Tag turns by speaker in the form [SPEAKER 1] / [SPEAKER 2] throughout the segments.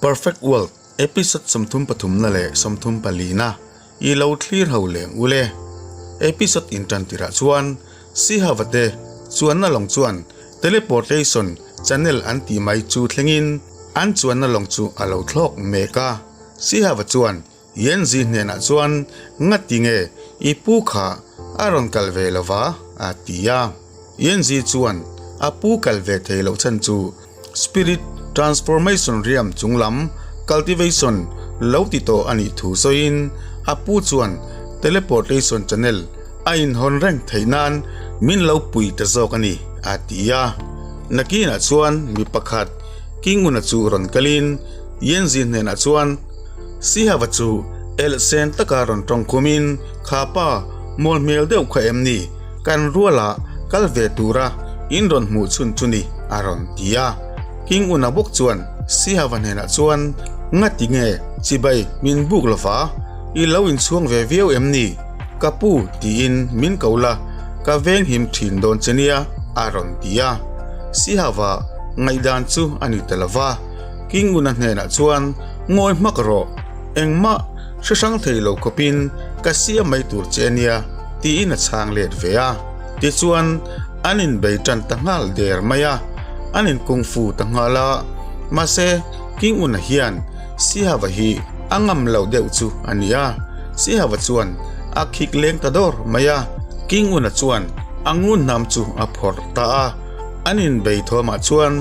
[SPEAKER 1] Perfect World episode 33 na leh 34 na i lo thlir ho leng u le. Episode intan tirah chuan Sihava te chuanna lawng chuan teleportation channel an tih mai chu thlengin an chuanna lawng chu a lo thlawk mek a. Sihava chuan Yanzi hnenah chuan Ngati nge i pu kha a rawn kal ve lo va? a ti a. Yanzi chuan a pu kal ve thei loh chhan chu Spirit Transformation riam chung lam cultivation lo ti tawh a nih thu sawiin a pu chuan teleportation channel a inhawn reng theih nan min lo pui ta zawk a ni a ti a. Nakinah chuan mi pakhat Kinguna chu rawn kalin Yanzi hnenah chuan Sihava chu elhsen taka rawn tawng khumin kha pa mawl hmel deuh kha em ni kan ruala kal ve tura in rawn hmuh chhun chu ni a rawn ti a. King Una bawk chuan Sihava hnenah chuan Ngati nge chibai min buk lova i lo inchhuang ve viau em ni ka pu tiin min ko la ka veng him thin dawn che nia a rawn ti a. Sihava ngaihdan chu a ni ta lova. King Una hnenah chuan ngawi hmak rawh, engmah hre hrang thei lo khawpin ka siam mai tur che ania tiin a chhang let ve a. Tichuan an inbei tan ta nghal der mai a, an inkung fu ta nghal a. Mahse King Una hian Sihava hi a ngam lo deuh chu a ni a, Sihava chuan a khik leng ta dawr mai a. King Una chuan a ngun hnam chu a phawrh ta a, an inbei thawmah chuan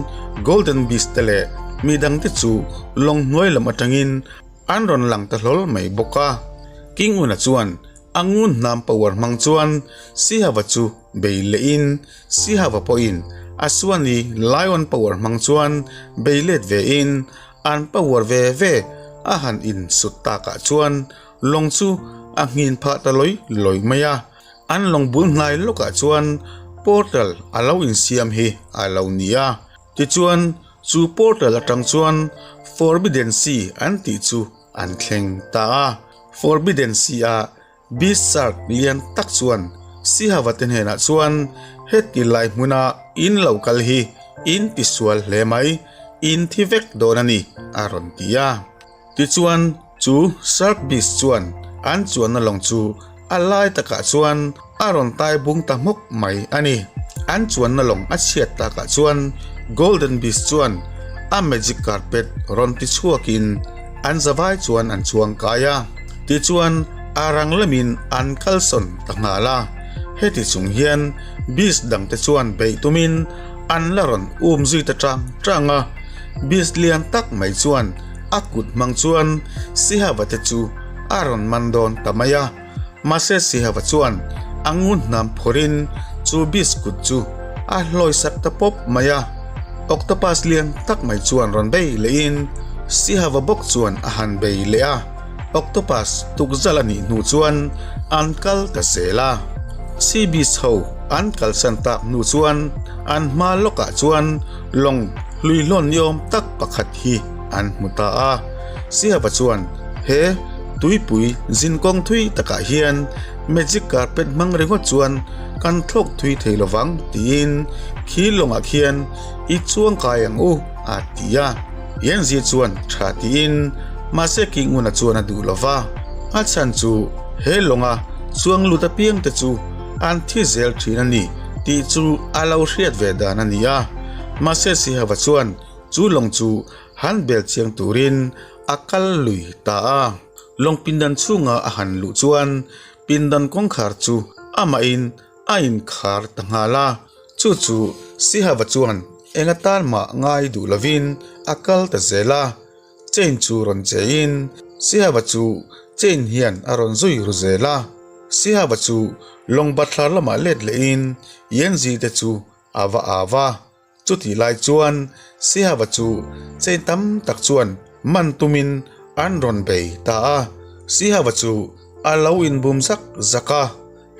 [SPEAKER 1] Golden Beast te leh mi dangte chu lawng hnuai lam atangin an rawn lang ta hlawl mai bawk a. King Una chuan a ngun hnam power hmang chuan Sihava chu bei lehin Sihava pawhin a suani Lion power hmang chuan bei let vein an power ve ve a han insut takah chuan lawng chu a nghin phah ta lawi lawi mai a. An lawng bul hnai lawkah chuan portal a lo insiam hi a lo ni a, tichuan chu portal atang chuan Forbidden Sea an tih chu an thleng ta a. Forbidden Sea a Beast Shark lian tak chuan Sihava te hnenah chuan heti lai hmuna in lo kal hi in tisual hle mai, in thi vek dawn a ni a rawn ti a. Tichuan chu Shark Beast chuan an chuanna lawng chu a lai takah chuan a rawn tai bung ta hmawk mai a ni. An chuanna lawng a chhiat takah chuan Golden Beast chuan a magic carpet rawn ti chhuakin an zavai chuan an chuang kai a. Tichuan a rang lamin an kalsawn ta nghal a. Heti chung hian Beast dangte chuan beih tumin an la rawn um zui ta tang tang a. Beast lian tak mai chuan a kut hmang chuan Sihava te chu a rawn man dawn ta mai a. Mahse Sihava chuan a ngun hnam phawrhin chu beast kut chu a hlawi sak ta pawp mai a. Octopus lian tak mai chuan rawn bei lehin Sihava bawk chuan a han bei leh a. Octopus tukzal a nih hnu chuan an kal ta zel a. Sea beast ho an kalsan tak hnu chuan an hma lawkah chuan lawng hluihlawn ni awm tak pakhat hi an hmu ta a. Sihava chuan he tuipui zin kawng thui takah hian magic carpet hmang ringawt chuan kan thlawk thui thei lovang tiin khi lawngah khian i chuang kai ang u a ti a. Yanzi chuan tha tiin mahse Kinguna chuan a duh lova, a chhan chu he lawnga chuang lut apiang te chu an thi zel thin a ni tih chu a lo hriat ve dan a ni a. Mahse Sihava chuan chu lawng chu han bel chiang turin a kal lui ta a. Lawng pindan chhunga a han luh chuan pindan kawngkhar chu amahin a inkhar ta nghal a. Chu chu Sihava chuan eng atan mah ngai duh lovin a kal ta zel a. Chain chu rawn cheiin Sihava chu chain hian a rawn zui ru zel a. Sihava chu lawng bathlar lamah let lehin Yanzi te chu a va au a. Chutih lai chuan Sihava chu chain tam tak chuan man tumin an rawn bei ta a. Sihava chu a lo inbum zak zak a.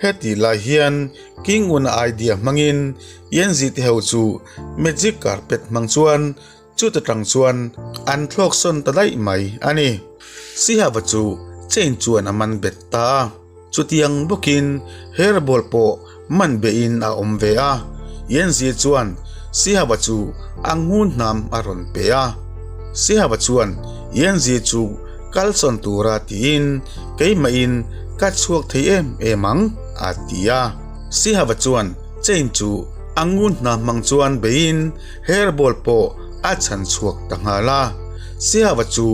[SPEAKER 1] Hetih lai hian King Una idea hmangin Yanzi te ho chu magic carpet hmang chuan Chuta tang chuan an thlawk sawn ta daih mai a ni. Sihava chu chain chuan a man bet ta a, chutiang bawkin hairball pawh man behin a awm ve a. Yanzi chuan Sihava chu a ngun hnam a rawn pe a. Sihava chuan Yanzi chu kalsawn tura tiin keimahin ka chhuak thei em em ang a ti a. Sihava chuan chain chu a ngun hna hmang chuan beiin hairball pawh a chhan chhuak ta nghal a. Sihava chu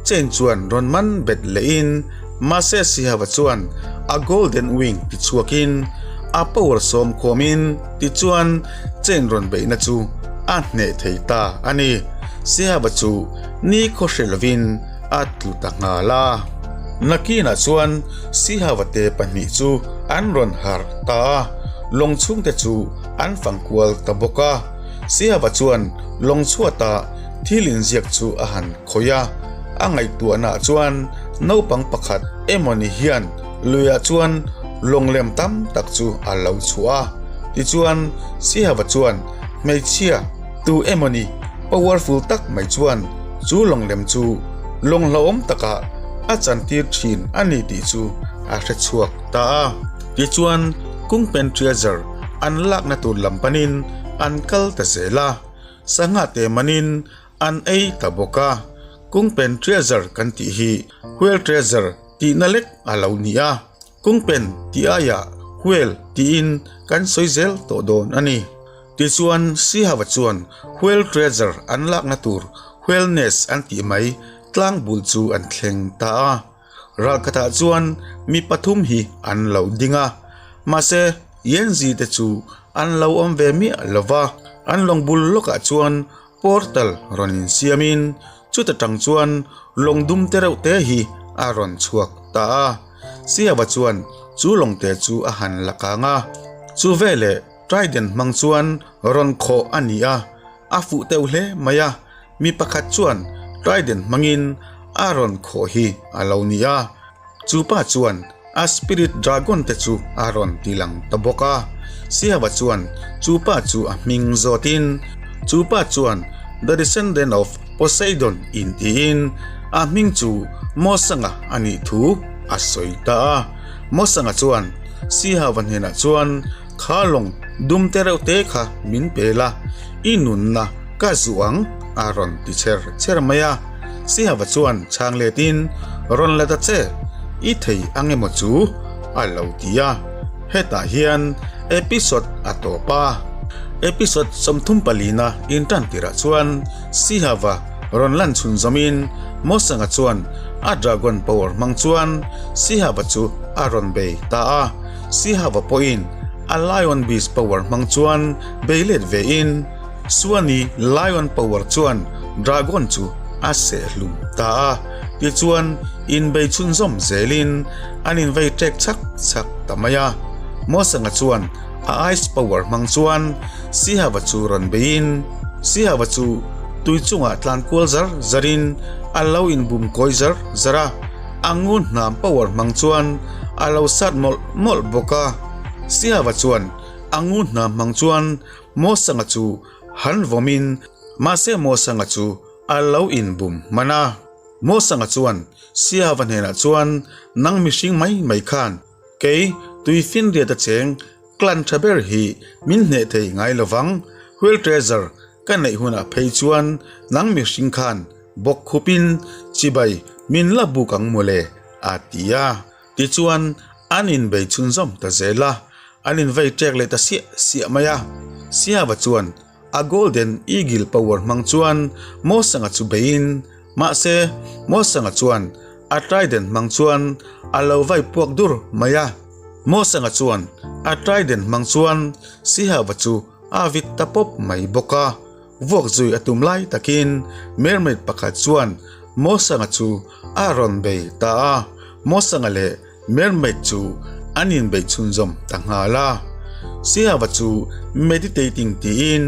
[SPEAKER 1] chain chuan rawn man bet lehin mahse Sihava chuan a golden wing ti chhuakin a power sawm khawmin tichuan chain rawn beihna chu a hneh thei ta a ni. Sihava chu ni khaw hre lovin a tlu ta nghal a. Nakinah chuan Sihava te pahnih chu an rawn harh ta a, lawng chhungte chu an fang kual ta bawk a. Sihava chuan lawng chhuata thil inziak chu a han khawih a, a ngaihtuahnaah chuan naupang pakhat emawni hian luiah chuan lawng lem tam tak chu a lo chhuah a. Tichuan Sihava chuan hmeichhia tu emawni powerful tak mai chuan chu lawng lem chu lawng hlauhawm takah a chantir thin a ni tih chu a hre chhuak ta a. Tichuan Kungpen Treasure an lakna tur lam panin an kal ta zel a, sangha te manin an ei ta bawk a. Kungpen Treasure kan tih hi Whale Treasure tihna lek a lo ni a. Kungpen tih aiah Whale tiin kan sawi zel tawh dawn a ni. Tichuan Sihava chuan Whale Treasure an lakna tur Whale Nest an tih mai tlang bul chu an thleng ta a. Ralkhatah chuan mi pathum hi an lo ding a, mahse Yanzi te chu an lo awm ve miah lo va. An lawng bul lawkah chuan portal rawn insiamin chuta tang chuan lawng dum te reuh te hi a rawn chhuak ta a. Siava chuan chu lawng te chu a han la kang a, chu veleh Trident hmang chuan rawn khawh a ni a, a fuh teuh hle mai a. Mi pakhat chuan trident hmangin a rawn khawh hi a lo ni a, chu pa chuan a spirit dragon te chu a rawn ti lang ta bawk a. Siava chuan chu pa chu a hming zawtin chu pa chuan the descendant of Poseidon in tiin a hming chu Mosanga a nih thu a sawi ta a. Mosanga chuan Sihava hnenah chuan Kha lawng dum te reuh te kha min pe la, i nunna ka zuh ang a rawn ti cher cher mai a. Sihava chuan chhang letin, Rawn la ta che, i thei ang emaw chu? a lo ti a. Hetah hian episode a tawp a. Episode 34 na intan tirah chuan Sihava rawn lan chhun zawmin Mosanga chuan a dragon power hmang chuan Sihava chu a rawn bei ta a. Sihava pawhin a Lion Beast power hmang chuan bei let vein Suani Lion power chuan Dragon chu a seh hlum ta a, tichuan inbei chhunzawm zelin an invei ṭek chak chak ta mai a. Mosanga chuan a Ice power hmang chuan Sihava chu rawn beiin Sihava chu tui chungah tlan kual zar zarin a lo inbum kawi zar zar a. A ngun hnam power hmang chuan a lo sat mawlh mawlh bawk a. Siava chuan a ngun hnam hmang chuan Mosanga chu han vawmin mahse Mosanga chu a lo inbum hman a. Mosanga chuan Siava hnenah chuan nang mihring mai mai khan kei tuifinriat a cheng Clan tha ber hi min hneh thei ngai lovang, Whale Treasure ka neih hunah phei chuan nang mihring khan bawk khupin chibai min la buk ang mawle a ti a. Tichuan an inbei chhunzawm ta zel a, an invei ṭek leh ta siah siah mai a. Siava chuan A Golden Eagle power hmang chuan Mosanga chu beiin, mahse Mosanga chuan a trident hmang chuan a lo vai puak dur mai a. Mosanga chuan a trident hmang chuan Sihava chu a vit ta pawp mai bawk a. Vuak zui a tum lai takin mermaid pakhat chuan Mosanga chu a rawn bei ta a. Mosanga leh Mermaid chu an inbeih chhunzawm ta nghal a. Siava chu meditating tiin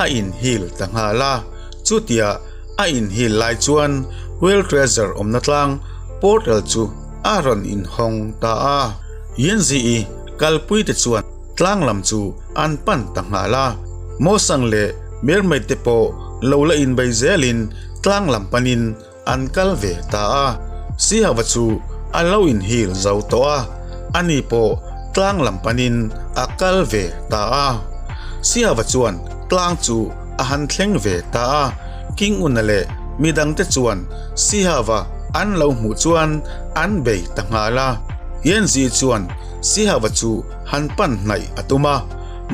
[SPEAKER 1] a inhil ta nghal a. Chutia a inhil lai chuan Whale Treasure awmna tlang portal chu a rawn inhawng ta a. Yanzi-i kalpuite chuan tlang lam chu an pan ta nghal a. Mosang leh Mermaid te pawh lo la inbei zelin tlang lam panin An kal ve ta a, Sihava chu a lo inhil zo tawh a, ani pawh tlang lam panin a kal ve ta a. Sihava chuan tlang chu a han thleng ve ta a, King Una leh Midangte chuan Sihava an lo hmuh chuan an bei ta nghal a. Yanzi chuan Sihava chu han pan hnaih a tum a,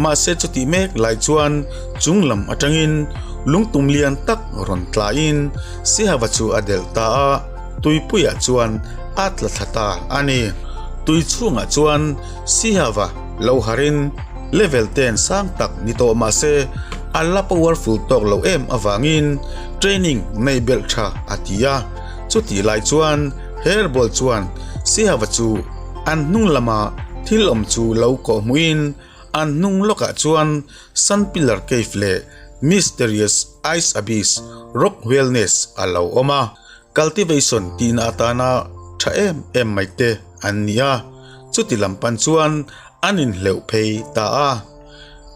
[SPEAKER 1] mahse chutih mek lai chuan chung lam atangin lungtum lian tak rawn tlain Sihava chu a delh ta a, tuipuiah chuan a tla thla ta a ni. Tui chhungah chuan Sihava lo harin level ten sang tak ni tawh mahse a la powerful tawk lo em avangin training nei belh tha a ti a. Chutih lai chuan Hairball chuan Sihava chu an hnung lama thil awm chu lo kawh hmuhin an hnung lawkah chuan Sun Pillar Cave leh Mysterious Ice Abyss Rock Wellness a lo awm a. Cultivation tihna atana tha em em mai te an ni a, chuti lam pan chuan an inhleuh phei ta a.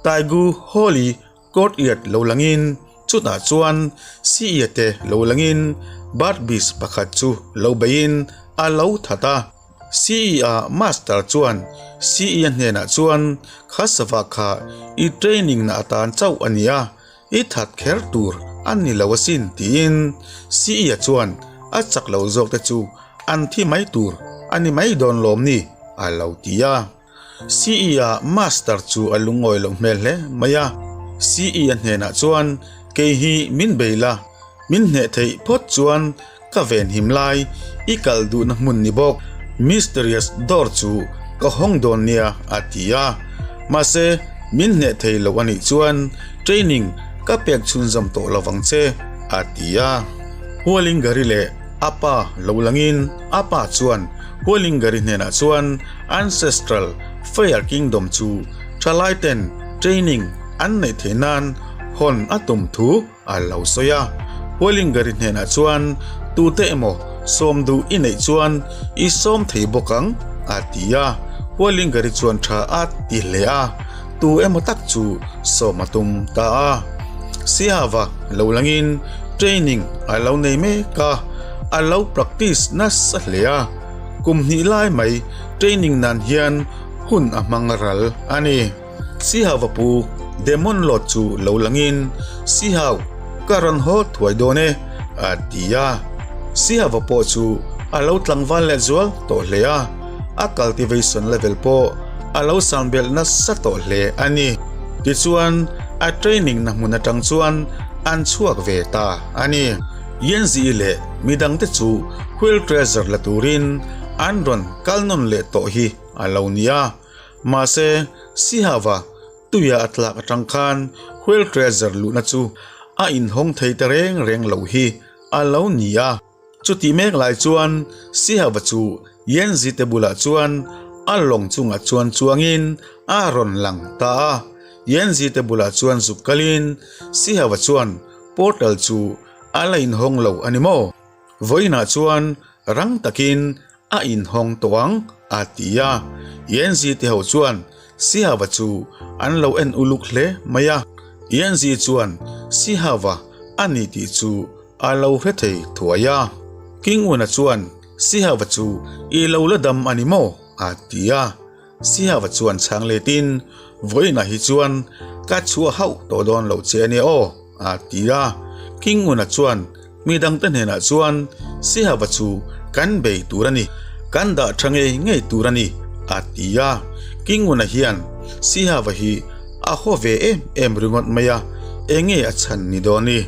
[SPEAKER 1] Taigu Holy Courtyard lo langin chutah chuan Siia te lo langin Bird Beast pakhat chu lo beiin a lo that a. Siia Master chuan Siia hnenah chuan kha sava kha i training na atan chauh a ni a, I that kher tur a ni lo asin tiin Siia chuan a chak lo zawk te chu an thi mai tur a ni mai dawn lawm ni a lo ti a. Siia master chu a lungawi loh hmel hle mai a. Siia hnenah chuan kei hi min bei la, min hneh theih phawt chuan ka venhim lai i kal duhna hmun ni bawk mysterious door chu ka hawng dawn nia a ti a. Mahse min hneh thei lo a nih chuan training ka pek chhunzawm tawh lo vang che a ti a. Hualingari leh a pa lo langin a pa chuan Hualingari hnenah chuan Ancestral Fire Kingdom chu thalai ten training an neih theih nan hawn a tum thu A lo sawi a, Hualingari hnenah chuan tute emaw sawm duh i neih chuan i sawm thei bawk ang a ti a. Hualingari chuan tha a ti hle a, tu emaw tak chu sawm a tum ta a. Sihava lo langin training a lo nei mek a, a lo practice nasa hle a. Kum hnih lai mai training nan hian hun a hmang ral a ni. Sihau va pu Demon Lord chu lo langin, Sihau, ka rawn haw thuai dawn e, a ti a. Sihau va pawh chu a lo tlangval leh zual tawh hle a, a cultivation level pawh a lo sang belh nasa tawh hle a ni. Tichuan, a training na hmun atang chuan an chhuak ve ta a ni. Yanzi leh midangte chu Wheel Treasure la turin an rawn kal nawn leh tawh hi a lo ni a. Mahse, Sihava tuia a tlak atang khan Whale Treasure luhna chu a inhawng thei ta reng reng lo hi a lo ni a. Chutih mek lai chuan Sihava chu Yanzi te bulah chuan a lawng chungah chuan chuangin a rawn lang ta a. Yanzi te bulah chuan zuk kalin Sihava chuan portal chu a la inhawng lo a ni maw? Vawiinah chuan rang takin A inhawng tawh ang, a ti a. Yanzi te ho chuan Sihava chu an lo en uluk hle mai a. Yanzi chuan Sihava a ni tih chu a lo hre thei thuai a. King Una chuan Sihava chu i lo la dam a ni maw? a ti a. Sihava chuan chhang letin, Vawiinah hi chuan ka chhuah hauh tawh dawn loh che a nia aw, a ti a. King Una chuan Mi dangte hnenah chuan Sihava chu kan bei tur a ni, kan dah tha ngei ngei tur a ni, a ti a. King Una hian Sihava hi a haw ve em em ringawt mai a, enge a chhan ni dawn ni?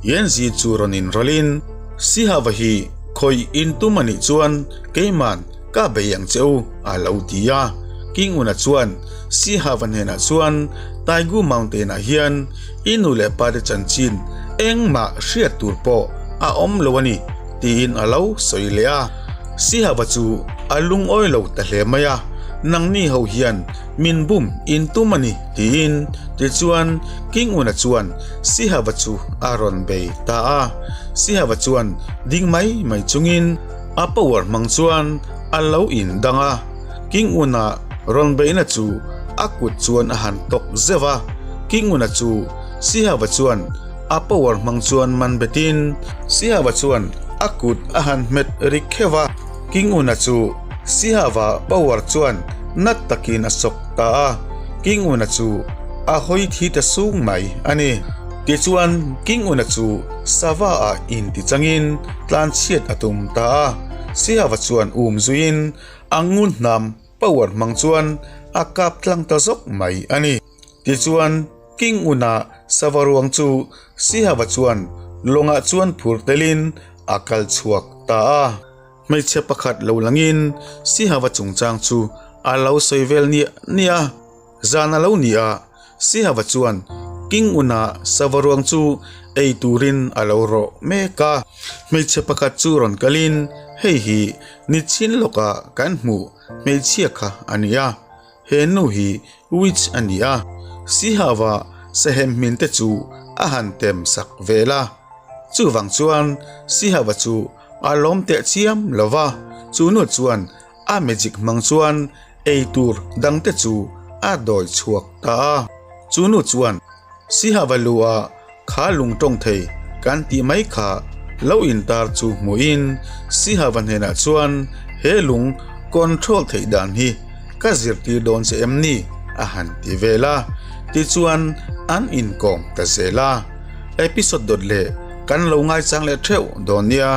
[SPEAKER 1] Yanzi chu rawn inrawlhin, Sihava hi khawih intum a nih chuan keiman Ka bei ang che u, a lo ti a. King Una chuan Sihava hnenah chuan, Taigu Mountain-ah hian i nu leh pa te chanchin engmah hriat tur pawh a awm lo a ni, tiin a lo sawi leh a. Sihava chu a lungawi lo ta hle mai a, Nangni ho hian min bum in tum a ni, tiin. Tichuan, King Una chuan Sihava chu a rawn bei ta a. Sihava chuan ding mai mai chungin, A power hmang chuan a lo in dang a, King Una rawn beihna chu a kut chuan a han tawk zeuh a, King Una chu Sihava chuan a power hmang chuan man betin Sihava chuan a kut a han hmet ri kheuh a, King Una chu Sihava power chuan nat takin a sawk ta a, King Una chu a hawi thi ta sung mai a ni. Tichuan, King Una chu sava ah inti changin tlanchhiat a tum ta a. Sihava chuan um zuiin a ngun hnam power hmang chuan a kap tlang ta zawk mai a ni. Tichuan, King Una sava ruang chu Sihava chuan lawngah chuan phur telin a kal chhuak ta a. Hmeichhe pakhat lo langin Sihava chungchang chu a lo sawi vel niah niah a. Zan a lo ni a, Sihava chuan King Una sava ruang chu ei turin a lo rawh mek a. Hmeichhe pakhat chu rawn kalin, Hei hi nichin lawka kan hmuh hmeichhia kha a ni a, he nu hi witch a ni a, Sihava sahem hmin te chu a han tem sak vel a. Chuvang chuan Sihava chu a lawm teh chiam lo va, chu nu chuan A magic hmang chuan ei tur dangte chu a dawi chhuak ta a. Chu nu chuan, Sihava lua kha lung tawng thei kan tih mai kha lo intar chu hmuhin Sihava hnenah chuan he lung control theih dan hi ka zirtir dawn che em ni? a han ti vel a. Tichuan an inkawm ta zel a. Episode dawt leh kan lo ngaichang leh theuh dawn nia.